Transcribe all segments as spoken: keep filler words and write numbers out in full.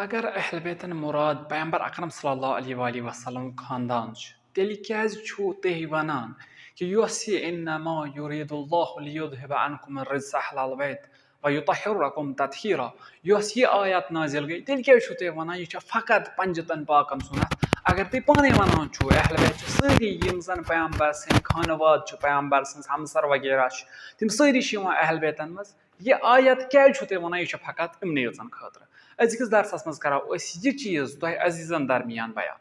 اگر اہل بیتن مراد پیغمبر اکرم صلی اللہ علیہ وآلہ وسلم خاندان چھُ، تیٚلہِ کیازِ چھُو تُہۍ ونان کہِ یۄس یہِ انما یرید اللہ لیذهب عنکم الرجس اہل البیت ویطہرکم تطہیرا، یۄس یہِ آیات نازل گٔے، تیٚلہِ کیازِ چھُو تُہۍ ونان یہِ چھےٚ فقط پنجتن پاکن سُنت؟ اگر تُہۍ پانے ونان چھُو اہل بیت چھِ سٲری، یِم زن پیغمبر سٕنٛدۍ خانواد چھِ، پیغمبر سٕنٛز ہمسر وغیرہ چھِ، تِم سٲری چھِ یِوان اہل بیتن منٛز، یہِ آیت کیازِ چھُو تُہۍ ونان یہِ چھِ فقط یِمنٕے یٲژن خٲطرٕ؟ أزکِس درسس منٛز کرو أسۍ یہِ چیٖز تۄہہِ عزیزن درمیان بیان۔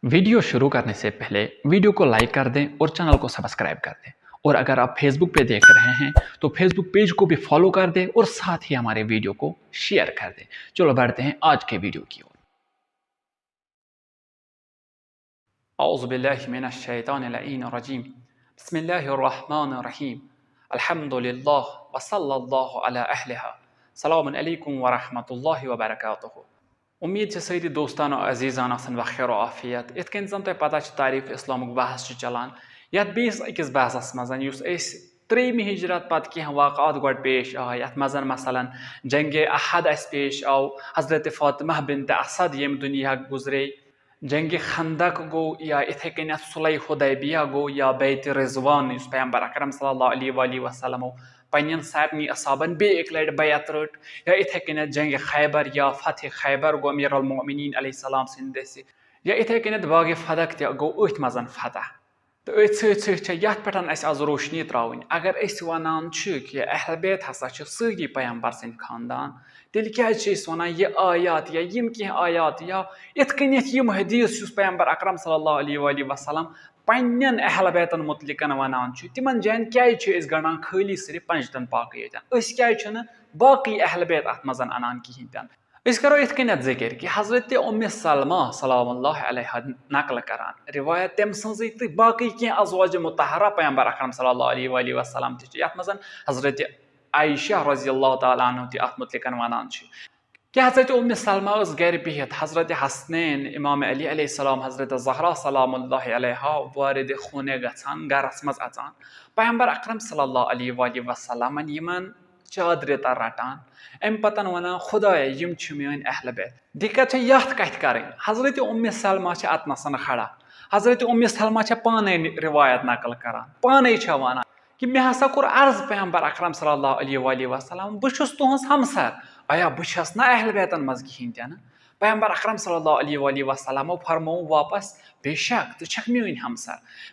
वीडियो शुरू करने से पहले वीडियो को लाइक कर दें और चैनल को सब्सक्राइब कर दें। और अगर आप फेसबुक पे देख रहे हैं तो फेसबुक पेज को भी फॉलो कर दें और साथ ही हमारे वीडियो को शेयर कर दें। चलो बढ़ते हैं आज के वीडियो की ओर। أعوذ بالله من الشيطان اللعين الرجيم. بسم الله الرحمن الرحيم. الحمد لله وصلى الله على أهلها. السلام عليكم ورحمة الله وبركاته. اُمید چھِ سٲری دوستان و عزیزان آسن بخیر و عافیت۔ یِتھ کٔنۍ زن تۄہہِ پتہ چھِ تاریخ اسلامُک بحث چھُ چلان، یتھ بیٚیِس أکِس بحثس منٛز یُس أسۍ ترٛیٚیِمہِ ہجرت پتہٕ کینٛہہ واقعات گۄڈٕ پیش آے، یتھ منٛز مثلاً جنگِ احد اسہِ پیش آو، حضرت فاطمہ بنت اسد ییٚمہِ دُنیا گُزرے، جنگِ خندق گوٚو یا یِتھے کٔنٮ۪تھ صلح حدیبیہ گوٚو یا بیعتِ رضوان یُس پیغمبر اکرم صلی اللہ علیہ وآلہ وسلمو پننٮ۪ن سارنٕے اصحابن بیٚیہِ اکہِ لٹہِ بیعت رٔٹ، یا یِتھے کٔنٮ۪تھ جنگِ خیبر یا فتح خیبر گوٚو امیر المؤمنین علیہ السلام سٕنٛدِ دٔسۍ، یا یِتھے کٔنٮ۪تھ باغِ فدق تہِ گوٚو أتھۍ منٛز فتح۔ تہٕ أتھۍ سۭتۍ سۭتۍ چھےٚ یتھ پٮ۪ٹھ اسہِ آز روشنی تراوٕنۍ۔ اگر أسۍ ونان چھِ کہِ اہل بیت ہسا چھِ سٲری پیغمبر سٕنٛدۍ خاندان، تیٚلہِ کیازِ چھِ أسۍ ونان یہِ آیات یا یِم کینٛہہ آیات یا یِتھ کٔنٮ۪تھ یِم حدیث یُس پیغمبر اکرم صلی اللہ علیہ وآلہ وسلم پننٮ۪ن اہل بیتن متعلقن ونان چھِ، تِمن جاین کیازِ چھِ أسۍ گنڈان خٲلی صرف پنجتن پاکٕے یٲتٮ۪ن؟ أسۍ کیازِ چھِنہٕ باقٕے اہل بیت اتھ منٛز انان کِہینۍ تہِ نہٕ؟ أسۍ کرو یِتھ کٔنٮ۪تھ ذِکِر کہِ حضرت اُمِ سلمہ سلام اللہ علیہا نقل کران روایت تٔمۍ سٕنٛزٕے تہٕ باقٕے کینٛہہ ازواج مطہرہ پیغمبر اکرم صلی اللہ علیہ وآلہ وسلم تہِ چھِ، یتھ منٛز حضرت عائشہ رضی اللہ تعالیٰ عنہ تہِ اتھ متعلقن ونان چھِ کہِ حضرت اُمِ سلمہ ٲس گرِ بِہِتھ، حضرت حسنین، امام علی علیہ السلام، حضرت زہرا سلام اللہ علیہا وارد خونہ گژھان، گرس منٛز اژان، پیغمبر اکرم صلی اللہ علیہ وآلہ وسلمن یِمن چادرِ تل رٹان، امہِ پتن ونان، خدایا، یِم چھِ میٲنۍ اہل بیت۔ دقت چھےٚ یتھ کتھِ کرٕنۍ، حضرت اُمِ سلمہ چھِ اتنسن کھڑا، حضرت اُمِ سلمہ چھےٚ پانے روایت نقل کران، پانے چھےٚ ونان کہِ مےٚ ہسا کوٚر عرض پیغمبر اکرم صلی اللہ علیہ وآلہ وسلم، بہٕ چھُس تُہنٛز ہمسر، آیا بہٕ چھَس نہ اہل بیتن منٛز کِہینۍ تہِ نہٕ؟ پیغمبر اکرم صلی اللہ علیہ وآلہ وسلمو فرموو واپس، بے شک ژٕ چھکھ میٲنۍ ہمسر،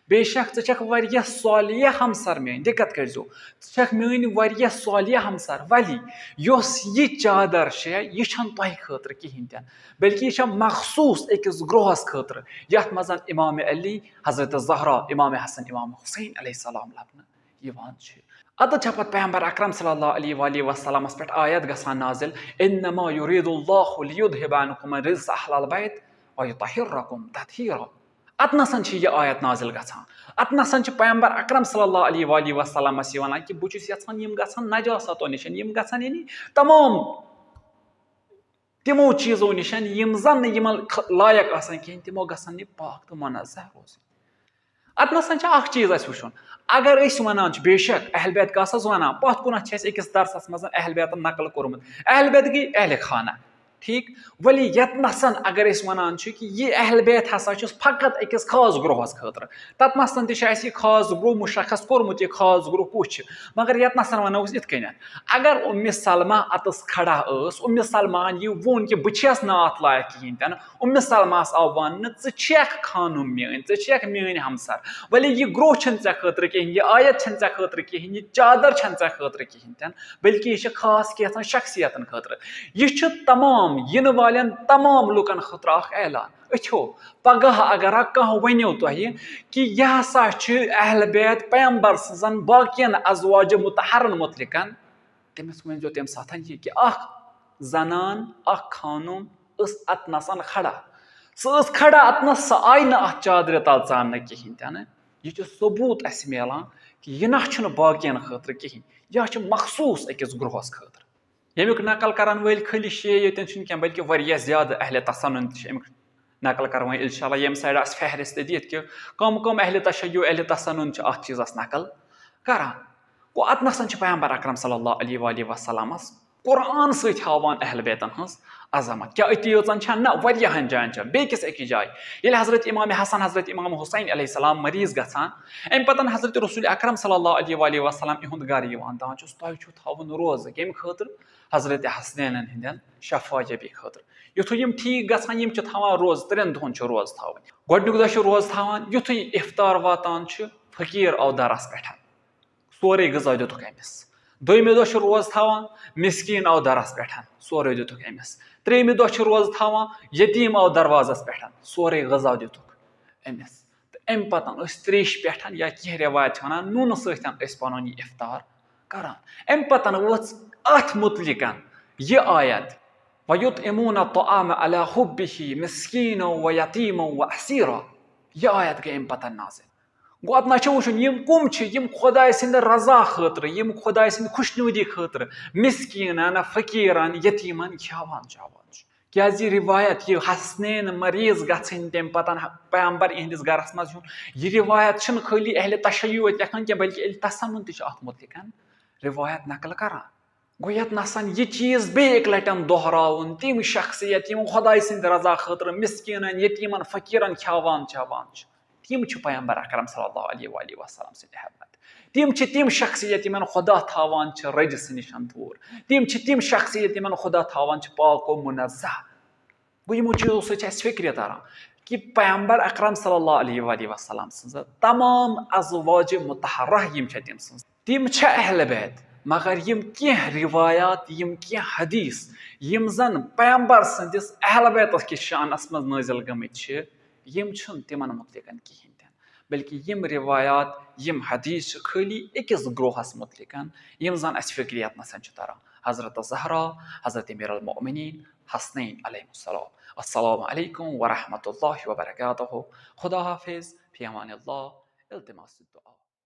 بے شک ژٕ چھکھ واریاہ صالح ہمسر میٲنۍ۔ دقت کٔرۍزیو، ژٕ چھکھ میٲنۍ واریاہ صالح ہمسر، ولی یۄس یہِ چادر چھےٚ، یہِ چھنہٕ تۄہہِ خٲطرٕ کِہینۍ تہِ نہٕ، بلکہِ یہِ چھےٚ مخصوٗص أکِس گروہس خٲطرٕ، یتھ منٛز امام علی، حضرت زہرا، امام حسن، امام حسین علیہ السلام لبنہٕ یِوان چھِ۔ اتھ چھا پتہٕ پیغمبر اکرم صلی اللہ علیہ وآلہ وسلمس پٮ۪ٹھ آیت گژھان نازل، انما یرید اللہ لیذهب عنکم الرجس اہل البیت ویطہرکم تطہیرا۔ اتنسن چھِ یہِ آیت نازل گژھان، اتنسن چھِ پیغمبر اکرم صلی اللہ علیہ وآلہ وسلمس یہِ ونان کہِ بہٕ چھُس یژھان یِم گژھن نجاستو نِش، یِم گژھن یعنی تمام تِمو چیٖزو نِش یِم زن نہٕ یِمن خ-، لایق آسن کِہینۍ، تِمو گژھن یہِ پاک تہٕ منزہ روزٕنۍ۔ اتنسن چھِ اکھ چیٖز اسہِ وٕچھُن، اگر أسۍ ونان چھِ، بے شک اہل بیت کس حظ ونان، پتھ کُنتھ چھِ اسہِ أکِس درسس منٛز اہل بیتن نقل کوٚرمُت، اہل بیت گٔے اہل خانہ، ٹھیٖک؟ ولی یتنسن اگر أسۍ ونان چھِ کہِ یہِ اہل بیت ہسا چھُس فقط أکِس خاص گروہس خٲطرٕ، تتنسن تہِ چھُ اسہِ یہِ خاص گروہ مشخص کوٚرمُت، یہِ خاص گروہ کُس چھُ، مگر یتنسن ونو أسۍ یِتھ کٔنٮ۪تھ، اگر اُمِ سلمہ اتس کھڑا ٲس، اُمِ سلمہ ہن یہِ ووٚن کہِ بہٕ چھَس نہٕ اتھ لایق کِہینۍ تہِ نہٕ، اُمِ سلمہس آو وننہٕ، ژٕ چھَکھ خانم میٲنۍ، ژٕ چھَکھ میٲنۍ ہمسر، ولی یہِ گروہ چھُنہٕ ژےٚ خٲطرٕ کِہینۍ، یہِ آیت چھَنہٕ ژےٚ خٲطرٕ کِہینۍ، یہِ چادر چھَنہٕ ژےٚ خٲطرٕ کِہینۍ تہِ نہٕ، بلکہِ یہِ چھِ خاص کینٛژھن شخصیتن خٲطرٕ۔ یہِ چھُ تمام یِنہٕ والٮ۪ن تمام لُکن خٲطرٕ اکھ اعلان۔ أچھو، پگاہ اگر کانٛہہ ؤنِو تۄہہِ کہِ یہِ ہسا چھُ اہل بیت پیغمبر سٕنٛزن باقین ازواج مطہرن متعلقن، تٔمِس ؤنۍزیو تَمہِ ساتہٕ یہِ کہِ اکھ زنان، اکھ خانم ٲس اتنسن کھڑا۔ سۄ ٲس کھڑا اتنس، سۄ آیہِ نہٕ اتھ چادرِ تل ژاننہٕ کِہینۍ تہِ نہٕ۔ یہِ چھُ ثبوٗت اسہِ میلان کہِ یہِ نہ چھُنہٕ باقین خٲطرٕ کِہینۍ، یہِ چھُ مخصوٗص أکِس گروہس خٲطرٕ۔ ییٚمیُک نقل کرن وٲلۍ خٲلی شیعہ یٲتٮ۪ن چھِنہٕ کینٛہہ، بلکہِ واریاہ زیادٕ اہل تسنن تہِ چھِ امیُک نقل کران۔ وۄنۍ انشاءاللہ ییٚمہِ سایڈٕ آسہِ فہرست دِتھ کہِ کم کم اہل تشیع، اہل تسنن چھِ اتھ چیٖزس نقل کران۔ گوٚو، اتنسن چھِ پیغمبر اکرم صلی اللہ علیہ وآلہ وسلمس قرآن سۭتۍ ہاوان اہل بیتن ہٕنٛز عظمت۔ کیٛاہ أتی یٲژَن چھا؟ نہ، واریاہَن جایَن چھا۔ بیٚیہِ کِس أکِس جایہِ ییٚلہِ حضرت امام حسن، حضرت امام حسین علیہ السلام مریض گژھان، اَمہِ پَتَن حضرت رسول اکرم صلی اللہ علیہ وآلہ وسلم یِہُنٛد گَرٕ یِوان، دَپان چھُس، تۄہہِ چھُو تھاوُن روزٕ۔ کَمہِ خٲطرٕ؟ حضرت حسنینَن ہٕنٛدٮ۪ن شفا جبی خٲطرٕ۔ یُتھُے یِم ٹھیٖک گژھان، یِم چھِ تھاوان روزٕ، ترٛٮ۪ن دۄہَن چھِ روزٕ تھاوٕنۍ۔ گۄڈٕنیُک دۄہ چھِ روزٕ تھاوان، یُتھُے افطار واتان چھُ، فقیٖر آو دَرَس پٮ۪ٹھ، سورُے غذا دِتُکھ أمِس۔ دوٚیمہِ دۄہ چھِ روزٕ تھاوان، مسکیٖن آو دَرَس پٮ۪ٹھ، سورُے دِتُکھ أمِس۔ ترٛیٚیِمہِ دۄہ چھِ روزٕ تھاوان، یتیٖم آو دروازَس پٮ۪ٹھ، سورُے غذا دِتُکھ أمِس۔ تہٕ اَمہِ پَتَن ٲسۍ تریشہِ پٮ۪ٹھ، یا کینٛہہ رٮ۪وایت چھِ وَنان، نوٗنہٕ سۭتۍ ٲسۍ پَنُن یہِ افطار کران۔ اَمہِ پَتَن وٲژ اَتھ مُتعلِقَن یہِ آیت، وَيُطْعِمُونَ الطَّعَامَ عَلَىٰ حُبِّهِ مِسْكِينًا وَيَتِيمًا وَأَسِيرًا۔ یہِ آیت گٔے اَمہِ پَتَن نازِل۔ گوٚو، اَتھ نہ چھِ وٕچھُن، یِم کٕم چھِ، یِم خۄداے سٕنٛدِ رضا خٲطرٕ، یِم خۄداے سٕنٛدِ خۄشنوٗدی خٲطرٕ مسکیٖنن، فقیٖرن، یتیٖمن کھیاوان چاوان چھِ۔ کیازِ یہِ روایت، یہِ حسنین مریض گژھٕنۍ، تَمہِ پَتہٕ پیغمبر یِہنٛدِس گرس منٛز یُن، یہِ روایت چھِنہٕ خٲلی اہل تشیع یوت لیکھان کینٛہہ، بلکہِ اہل تسنن تہِ چھِ اَتھ مُتعلِقن روایت نقل کران۔ گوٚو، یَتھ نَسَن یہِ چیٖز بیٚیہِ اَکہِ لَٹٮ۪ن دۄہراوُن، تِم شخصیت یِم خۄداے سٕنٛدِ رضا خٲطرٕ مسکیٖنَن، یتیٖمَن، فقیٖرَن کھیاوان چاوان چھِ، تِم چھِ پیغمبر اکرم صلی اللہ علیہ وآلہ وسلم سٕنٛدِ احبت۔ تِم چھِ تِم شخصیت یِمَن خۄدا تھاوان چھِ رٔجہِ سٕنٛدِ نِش دوٗر۔ تِم چھِ تِم شخصیت یِمَن خۄدا تھاوان چھِ پاک و منزہ۔ گوٚو، یِمو چیٖزو سۭتۍ چھِ اَسہِ فِکرِ تَران کہِ پیغمبر اکرم صلی اللہ علیہ وآلہ وسلم سٕنٛز تمام ازواج مطہرہ یِم چھِ تِم سٕنٛز، تِم چھِ اہل بیت، مگر یِم کینٛہہ روایات، یِم کینٛہہ حدیث، یِم زن پیغمبر سٕنٛدِس اہل بیتس کِس شانس منٛز نٲزِل گٔمٕتۍ چھِ، یِم چھِنہٕ تِمن مُتعلِقن کِہیٖنۍ تہِ نہٕ، بلکہِ یِم روایات، یِم حدیث چھِ خٲلی أکِس گروہس مُتعلِقن، یِم زن اَسہِ فِکرِ یَتھ نَسَن چھِ تَران، حضرت زہرا، حضرت امیر المؤمنین حسنین علیہ السلام۔ السلام علیکم ورحمۃ اللہ وبرکاتہ۔ خدا حافظ، فی امان اللہ، التماس الدعا۔